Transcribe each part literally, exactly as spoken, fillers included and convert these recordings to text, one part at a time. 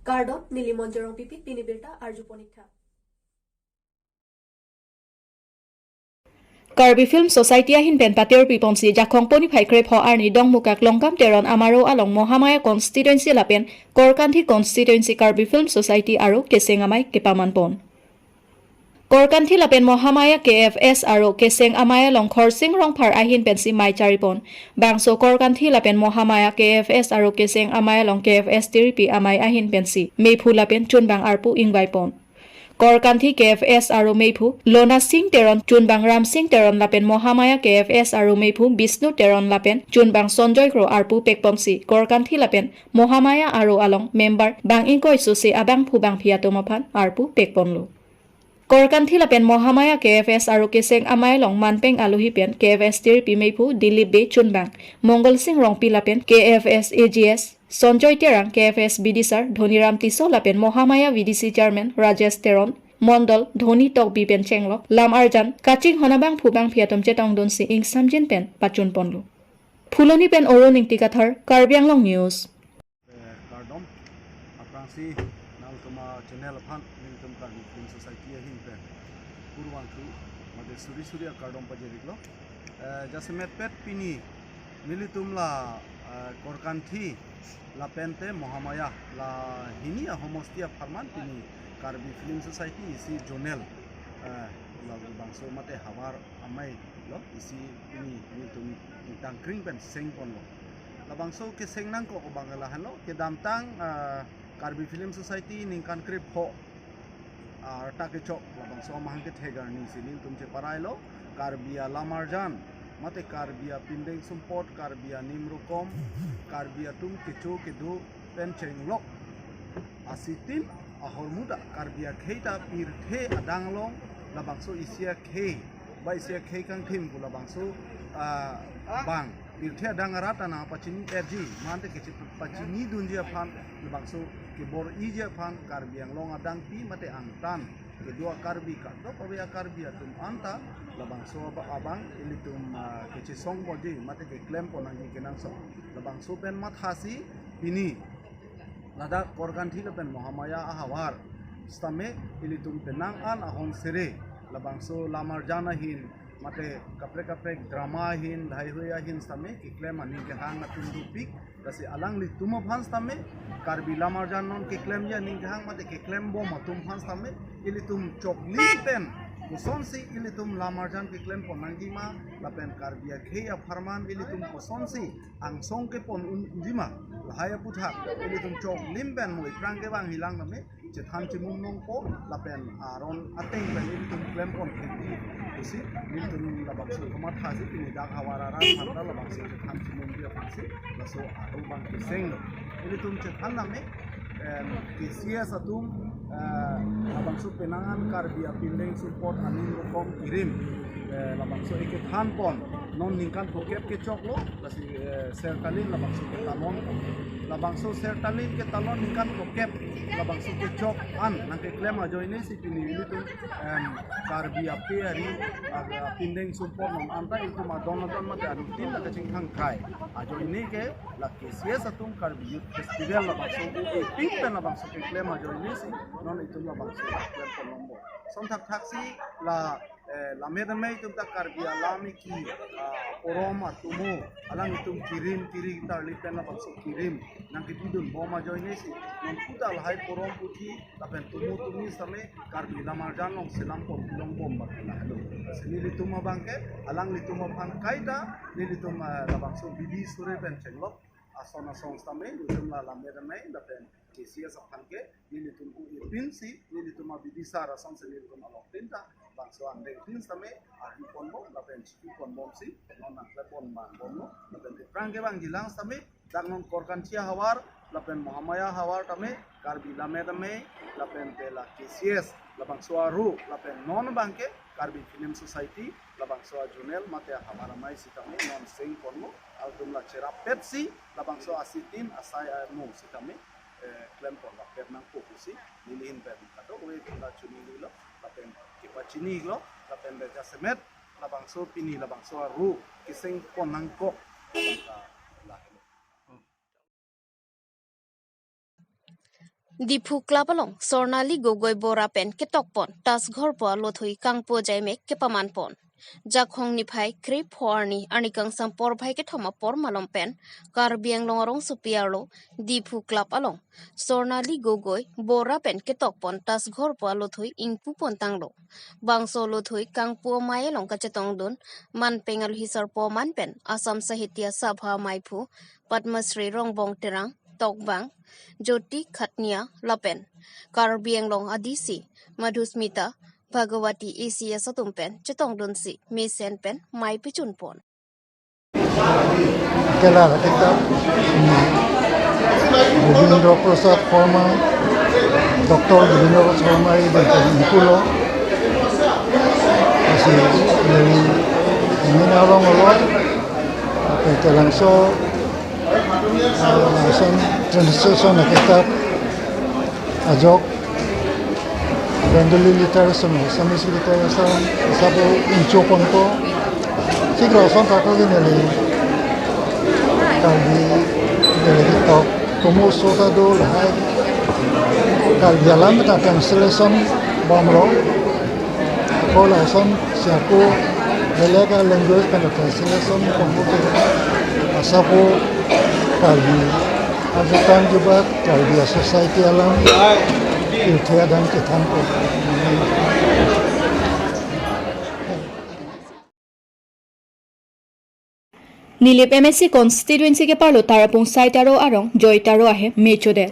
Kardom, neli Monjorong Pipit, pini birta arju ponik tha. Karbi Film Society ahin pen patir piponsi Jakhong poni phai krepho arni Dongmukak Longkam Teron amaro along Mohamaya constituency lapen Korkanthi constituency Karbi Film Society aro keseng amei kepaman pon. Korkanthi lapen Mohamaya K F S aro keseng amei along Khorsing Rongphar ahin pensi mei chari pon. Bangso Korkanthi lapen Mohamaya K F S aro keseng amei along K F S tiripi amei ahin pensi meiphu lapen chunbang arpu ingvai pon. Korkanthi K F S aro meiphu Lona Sing Teron, chunbang Ram Sing Teron lapen Mohamaya K F S aro meiphu Bisnu Teron lapen chunbang Sonjoy Kro arpu pek ponsi Korkanthi lapen Mohamaya aro along member bang ingkoi sose abangphu bangphi atum aphan arpu pek ponlo. Korkanthi lapen Mohamaya K F S aro keseng amei along manpeng alohi pen K F S tiripi meiphu Dilip Bey, chunbang Mongol Sing Rongpi lapen K F S A G S Sonjoy Terang, K F S bidisar Dhoniram Tisso lapen Mohamaya V D C chairman Rajesh Teron, Mondol Dhoni Tokbi pen chenglok lam arjan kachinghon abangphu bangphi atum chetongdunsi ingsamjin pen pachun ponlo. Phuloni pen Arun Ingti Kathar, Karbi Anglong News. Eh, kardom, aphrangsi nangtum a-channel aphan, nelitum Karbi Film Society ahin pen kurvangthu mate suri suri akardom pajir-iklo. Eh, jasemet pet pini nelitum la, eh, Korkanthi lapente Mohamaya, la hini ahomosti apharman pini Karbi Film Society isi zonal, eh, labangso mate havar amei lo, isi pini nelitum ingtangkring pen seng ponlo. Labangso keseng nangkok abang lahenlo, kedamtang, ah, Karbi Film Society ningkan krepho, ah, arta kechok labangso amahang kethek arnisi nelitum cheparailo, Karbi alamarjan mate Karbi apindeng sumpot, Karbi anim rokom, Karbi atum kecho kedo pen chenglok asitin ahormu ta Karbi akhei ta pirthe adang along labangso isi akhei, ba isi akhei kangthim pu labangso, ah, bang pirthe adang arat ta nangpachini-etji, mate kachepachinidunji aphan, labangso kebor-iji aphan Karbi Anglong adangpi mate angtan kedo a-Karbi kadokave a-Karbi atum anta labangso aba-, abang ilitum, ah, kachesong ponji mate keklem pon nangji kenangsot. Labangso pen mathasi pini ladak Korkanthi lapen Mohamaya ahavar sitame ilitum penang an ahon sere labangso lamarjan ahin mate kaprek kaprek drama ahin, dhaihui ahin sitame keklem aning kehang atum dopik. Lasi alanglitum aphan sitame, Karbi lamarjan non keklemji aning kehang mate keklembom atum aphan sitame, ilitum choklim pen kosonsi ilitum lamarjan keklem pon nangji ma, lapen Karbi akhei apharman ilitum kosonsi angsong kepon unji ma, lahai aputhak ilitum choklim pen mo aphrang kevang hilang tame chethan chimum nangpo, lapen aron ateng pen ilitum klem pon thekji pusi nelitum labangso kamathasi pini dak havar arat aphanta labangso chethan chimumji aphansi laso aru abang kesenglo. Ilitum chethan tame, em, K C S atum, eh, labangso penang an Karbi apindeng sumpot anim rokom kirim, eh, labangso ikethan pon non ningkan phokep kechoklo, lasi, eh, sertalin labangso ketalon. Labangso sertalin ketalon ningkan phokep labangso kechok an nangkeklem ajoinesi pini ilitum, em, Karbi ape ari, ah, apindeng sumpot non anta ilitum adon adon mate anutin ta kachingthang krai. Ajoine ke la K C S atum Karbi Youth Festival labangso epik pen labangso keklem ajoinesi non itum labangso keklem pon nombor. Sonthak thaksi la, eh, lammet amei atum ta Karbi alam iki, ah, porom atomo, alanglitum kirim kiri tarli pen labangso kirim nangkepidunbom ajoinesi non puta lahai porom puthi lapen tumu tumi sitame Karbi lamarjan along selam pon longbom bak lahelo. Lasi nelitum abangke alanglitum aphan kaita nelitum, ah, labangso bidi sore pen chenglok ason asong sitame nelitum la lammet amei lapen K C S aphan ke nelitum u ipinsi nelitum abidisar asonsi nelitum along tinta bangso angdeng tin sitame arju ponbom lapen chiki ponbomsi non nangklepon mangbomlo, lapen aphrang kevang jilang sitame dak non Korkanthi ahavar lapen Mohamaya ahavar tame Karbi lammet amei lapen te la K C S labangso aru lapen non abangke Karbi Film Society labangso a-zonal mate ahavar amei sitame non seng ponlo, altum la cherap petsi labangso asitin asai amo sitame, eh, klem pon rapet nangpo pusi neli ahin pen kadokave ta chunilo lapen kepachinilo lapen be jasemet labangso pini labangso aru keseng pon nangkok abang ta lahelo. Diphu Club along Sornali Gogoi Bora pen ketokpon Tasghor pu alothui kangpu ajaimek kepamanpon. Jakhong niphai kre-pho arni arnikangsam porphai kethom apor malom pen Karbi Anglong arongsopi arlo Diphu Club along Sornali Gogoi Bora pen ketokpon Tasghor pu alothui ingpupontanglo. Bangso alothui kangpu amei along kachetongdun manpeng alohi sarpo aman pen Assam Sahitya Sabha ameiphu Padma Shri Rongbong Terang, Tokbang, Jyoti Khatnia lapen Karbi Anglong A D C Madhusmita Bhagawati A C S atum pen chetongdunsi mesen pen mei pechunpon. Kela kita, hmm, Gobindra Prasad Sharma, Doctor Gobindra Prasad Sharma ini dari Kulo. Masih dari ini orang orang. Apa itu langsung, eh, langsung translation kita ajok Bengali literature, Assamese literature, sabu incho ponpo. Sikra son tako gini le. Kalbi, gini tok, komo sota do lahai. Kalbi alam ta translation bomlo. Ko lason siaku belega language pen translation bomlo ke. Asapu Kalbi. Ajutan jubak Kalbi society alam, ilthe adang kethan ko. Nilip M A C constituency keparlo Tarapung Saitaro arong joitaro ahem mechodet.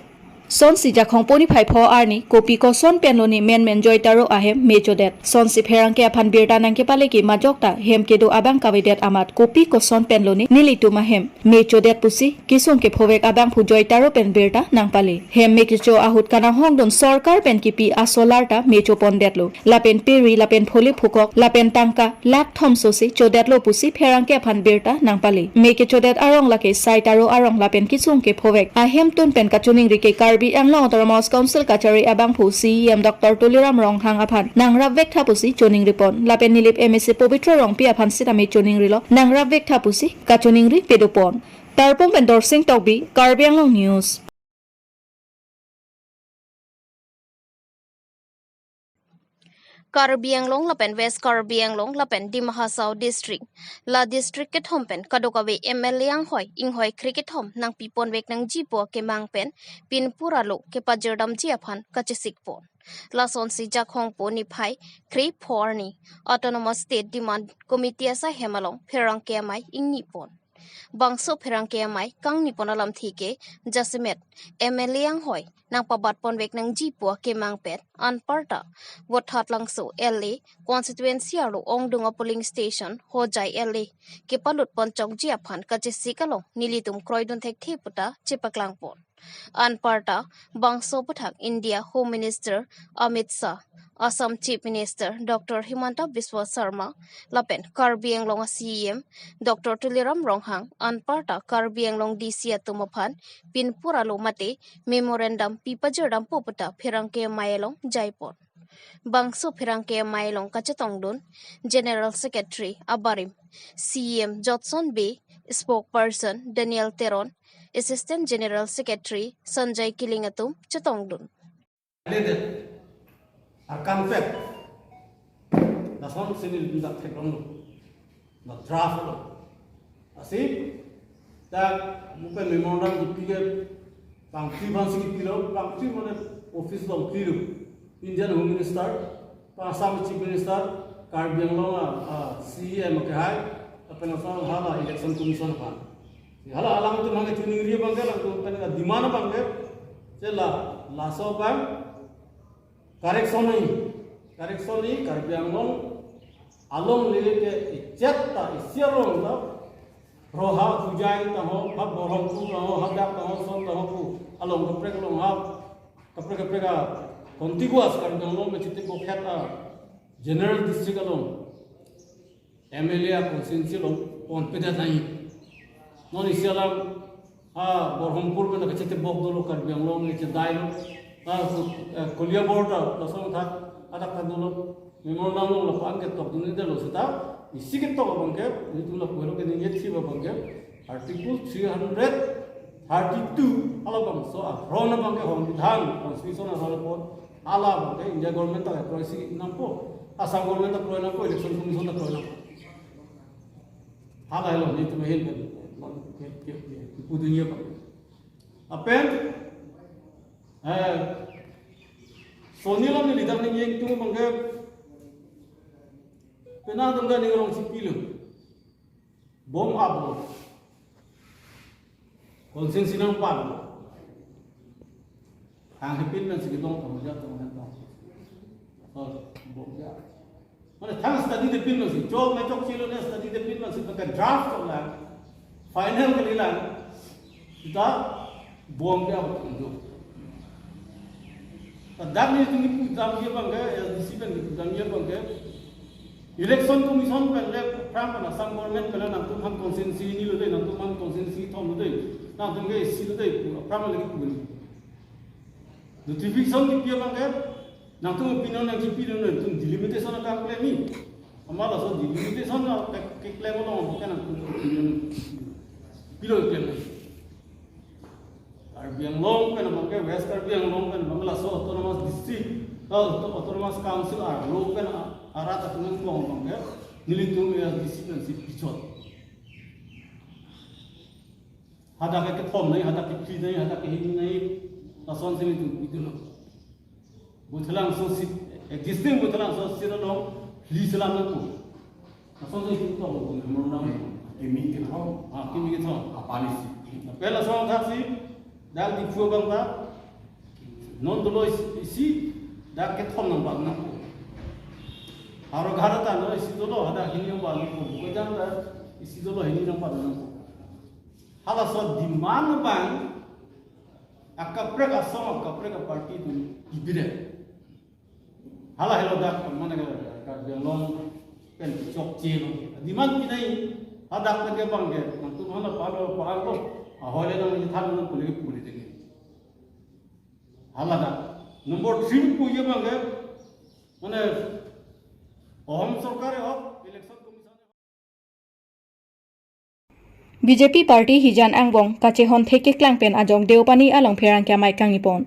Sonsi Jakhong poni phai pho arni kopi koson penloni menmen joitaro ahem mechodet. Sonsi pherangke aphan birta nangkepale ke majok ta hem kedo abang kavedet amat kopi koson penloni nelitum ahem mechodet pusi kesung kephovek abangphu joitaro pen birta nangpale. Hem mekecho ahut kananghongdun sorkar pen kipi asolar ta mechopondetlo. Lapen peri, lapen pholi phukok, lapen tangka lakh thomsosi chodetlo pusi pherangke aphan birta nangpale. Mekechodet arong lake Saitaro arong lapen kesung kephovek ahemtun pen kachiningri ke Karbi Anglong Autonomous Council kachari abangphu C E M Doctor Tuliram Ronghang aphan nangrapvek tha pusi chiningripon. Lapen Nilip M A C Pobitro Rongpi aphan sitame chiningrilo, nangrapvek tha pusi kachiningri pedopon. Tarapung pen Dorsing Tokbi, Karbi Anglong News. Karbi Anglong lapen West Karbi Anglong lapen Dima Hasao District, la district kethom pen kadokave M L A anghoi inghoi kre kethom nangpiponvek nangji pu akemang pen pinpur alo kepajirdamji aphan kachesikpon. Lasonsi Jakhong poni phai kre-pho arni Autonomous State Demand Committee asai hem along pherangke amei ingnipon. Bangso pherangke amei kangnipon alamthe ke jasemet M L A anghoi nangpabatponvek nangji pu akemang pen anparta Vothatlangso L A constituency arlo ongdung a polling station Hojai L A kepalutpon chokji aphan kachesik along nelitum kroidun thekthe puta chepaklangpon. Anparta bangso aputhak India Home Minister Amit Shah, Assam Chief Minister Doctor Himanta Biswa Sarma lapen Karbi Anglong a C E M Doctor Tuliram Ronghang anparta Karbi Anglong D C atum aphan pinpur alo mate memorandum pipajirdampo puta pherangke amei along jaipon. Bangso pherangke amei along kachetongdun General Secretary abarim C E M Jotson Bey, Spokesperson Daniel Teron, Assistant General Secretary Sanjay Killing atum chetongdun. Ledet, akam pet, lason civil bidak theklonglo, la draft lo. Lasi, dak mupen memorandum kipi ke, pangti pangsi kipilo, pangti mane office long kilo. Indian Home Minister, Assam Chief Minister, Karbi Anglong a, a, C E M akehai, lapen lason hala Election Commission aphan. Hala alangtum hangke chiningri abangke, alangtum pen ka demand abangke, je la, laso abang, correction ni, correction ni, Karbi Anglong along le ke ichet ta, isi along ta, Roha, Hojai ta ho, ha Borhampur ta ho, ha dak ta ho, son ta ho pu, along kaprek along ha, kaprek kaprek a, contiguous Karbi Anglong me chiti bokhet a, General District along. M L A a constituency along ponpedet nangji. Non isi alam, ha, Borhampur pen kachetebok dolo Karbi Anglong, kachedai lo. Ha, eh, Koliabor ta, lason thak, adak ta dolo. Memorandum along lapu-an ketokdun-edetlo seta, isi ketok abangke, itum lapu helo keningje thi abangke, Article three hundred Thirty-two alabangso aron abangke Songbidhan constitution aron apot, alabangke India government ta kroisi nangpo, Assam government ta kroi nangpo, election commission ta kroi nangpo. Hala helo netum ahin pen, non ke, ke, ke, pudunye pa. Lapen, eh, soni lo ni leader ni yeng tung abangke, penang tung ga ni rong si pilo. Bom abo. Constituency nangpalo. Thang hepin nang si kedong tong ja tong nang tong. Oh, bom ja. Mane thang study de pin lo si. Chok na chokche lo ne study de pin lo si. Pakai draft chok lang. Final kali lang. Sita bom ja abo tung do. Dak netum kepudam abangke, S D C pen kepudam abangke. Election commission pen le aphrang pen Assam government pen nangtum aphan constituency hini lo dei, nangtum aphan constituency kethom lo dei, nangtum ke isi lo dei, pu aphrang le kipu ni. Notification kipi abangke, nangtum opinion nangkipi lo, nangtum delimitation akam klem ni. Amat laso delimitation na ke, keklem along ke nangtum opinion pilo klem ni. Karbi Anglong pen abangke, West Karbi Anglong pen abangke laso autonomous district, auto-, autonomous council arlo pen a-, arat atum angbong abangke, nelitum S D C pen si pichot. Hadak ke kethom nai, hadak ke phli nai, hadak ke hini nai, lason si nelitum pidolo. Buthelangso seat, existing Buthelangso seat along phli selam nangpo. Lason si itum tong memorandum. Kimi kethom. Ah, kimi kethom. Apani si. Pela song thaksi, dak Diphu abang ta, non dolo isi, isi, dak kethom nangpal nangpo. Howraghat ta non isi dolo, hadak hini nangpal nangpo. Bokajan ta isi dolo, hini nangpal nangpo. Halaso demand abang, akaprek asong, akaprek aparty atum kibire. Hala helo dak, mane ka, Karbi Anglong pen chokche lo. Demand pinai, hadak pen ke abangke, nangtum hala palo, palo, ahoi le nangthan nang pule pule dei. Hala dak. Number three pu ye abangke, mane, Ahom Sorkar ahok, Election Commission ahok. B J P party hijan angbong kachehon thek keklang pen ajok Deopani along pherangke amei kangni pon.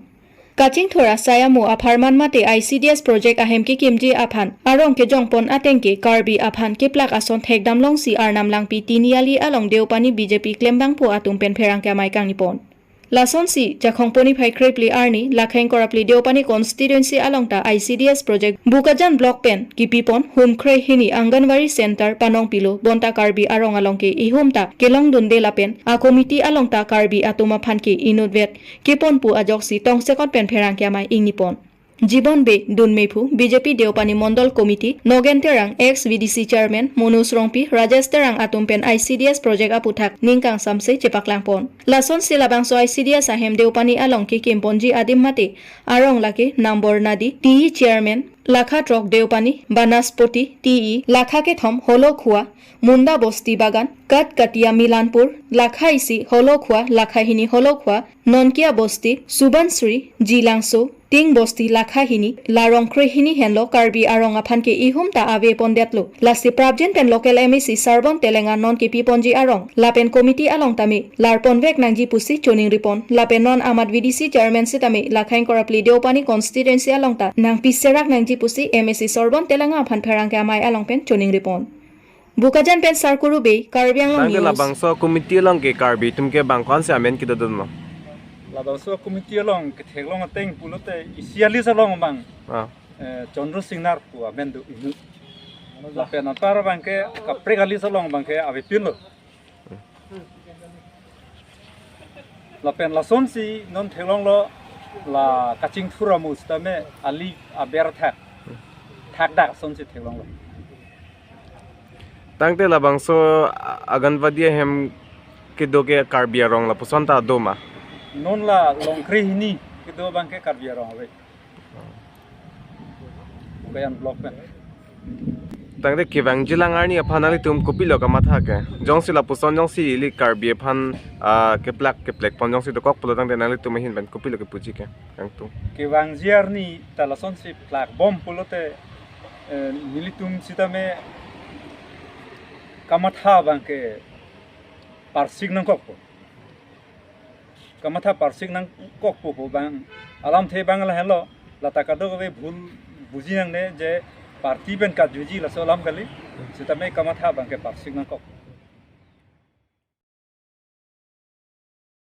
Kachingthur asai amu apharman mate I C D S project ahem kekimji aphan arong kejongpon ateng ke Karbi aphan keplak ason thekdam longsi Arnam Langpi Tiniali along Deopani B J P klembangpo atum pen pherangke amei kangni pon. Lasonsi Jakhong poni phai krepli arni Lakhang Korapli Deopani constituency along ta I C D S project Bokajan block pen kipipon hum kre hini Anganwadi center panong pilo bonta Karbi arong along ke ihum ta kelongdunde lapen a committee along ta Karbi atum aphan ke inutvet kepon pu ajoksi tongsekot pen pherangke amei ingni pon. Jibon Bey, dunmephu, B J P Deopani Mondol Committee, Nogen Terang, ex V D C Chairman, Monu Srongpi, Rajesh Terang atum pen I C D S project aputhak ning kangsamse chepaklangpon. Lasonsi labangso I C D S ahem Deopani along kekimponji adim mate, arong lake, Nambor Nadi, T E Chairman, Lakha throk Deopani, Banaspoti, T E, Lakha kethom, Holokhua, Munda Bosti Bagan, Katkatia Milanpur, Lakha isi, Holokhua, Lakha hini, Holokhua, Nonkia Bosti, Subansri, Jilangso, Ting Bosti Lakha hini, la rong kre hini henlo Karbi arong aphan ke ihum ta avepondetlo. Lasi prapjin pen local M A C Sarbon Telenga non kepiponji arong lapen committee along tame larponvek nangji pusi choningripon. Lapen non amat V D C chairman sitame Lakhang Korapli Deopani constituency along ta nangpiserak nangji pusi M A C Sarbon Telenga aphan pherangke amei along pen choningripon. Bokajan pen Sarkuru Bey, Karbi Anglong Tangte News. Labangso committee along ke Karbi atum ke bang ko-ansi amen kedodunlo? Labangso committee along ketheklong ateng pulote isi a-list along abang, ah, eh, Chandra Singnar pu amen do inut. Lapen anpar abangke kaprek a-list along abangke avepinlo. Lapen lasonsi non theklonglo, la kachingthur amu sitame ali aber thak, thakdak asonsi theklonglo. Tangte labangso a-, Anganwadi ahem kedo ke Karbi arong lapuson ta do ma? Non la long kre hini kedo abangke Karbi arong ave. Bokajan block pen. Tangte kevangjilang arni aphan nanglitum kopilo kamatha ke? Jongsi lapuson jongsi ili Karbi aphan, ah, keplak keplekpon jongsi dokok pulo tangte nanglitum ahin pen kopilo kepuji ke? Kangtung. Kevangji arni ta lasonsi plakbom pulote, eh, nelitum sitame kamatha abangke parsik nangkokpo. Kamatha parsik nangkokpo pu abang alamthe abang lahenlo, lata kadokave bhul buji nangne je party pen kajutji laso alam kali, sitame kamatha abangke parsik nangkok.